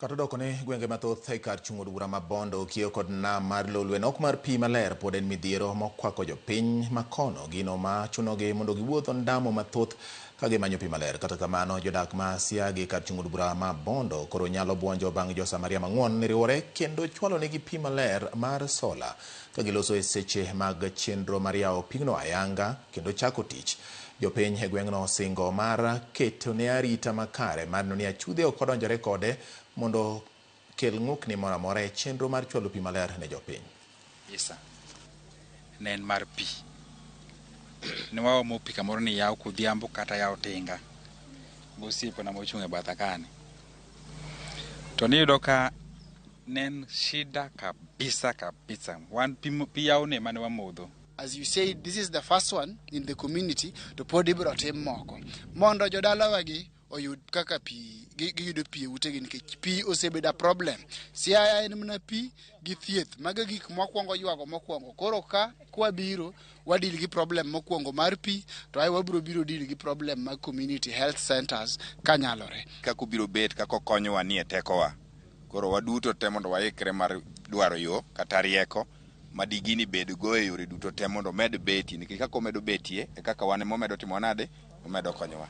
Kata odoko ni gwenge mathoth e kar chung' od bura ma Bondo, kiewo kod nam mar Lolwe, nok mar pi maler pod en midhiero mokwako jopiny makono, gino ma chunogi mondo giwuoth ondamo mathoth ka gimanyo pi maler. Kata kamano, jodak ma Siagi kar chung' od bura ma Bondo koro nyalo buonjo bang' jo Samaria mang'won riwore kendo chwalo negi pi maler mar sola ka giloso e seche mag chenro mar yawo pigno ayanga kendo chako tich. Jopiny e gweng'no osingo mar keto ne arita makare mar neno ni achudhe ok odonjore kode mondo kel ng'ukni moro amora e chenro mar chwalo pi maler ne jopiny. Isa ne en mar pi. Ne waomo pi kamoro ni yaw kodhiambo kata yaw tinga gosiepena mochung' e batha kani. To niyudo ka ne en shida kabisa kabisa. Wan pi, pi yawni ema ne wamodho. As you said, this is the first one in the community to pod ibiro tim moko mondo jodalawa gi oyud kaka pi giyudo pi e utegi nikech pi osebedo a problem. Siaya en mana pi gi thieth. Mago e gik mwakwongo ywago mokwongo. Koro ka kwabiro wadeal gi problem mokwongo mar pi to ae wabiro biro deal gi problem mag community health centers kanyalore. Kaka obiro bet kaka okonyowa ni e tekowa. Koro waduto te mondo waikre mar dwaro yo kata rieko ma digini bed go e yore duto te mondo omed betie nikech kaka omedo betie e kaka wan ema omedo timo nade omedo konyowa.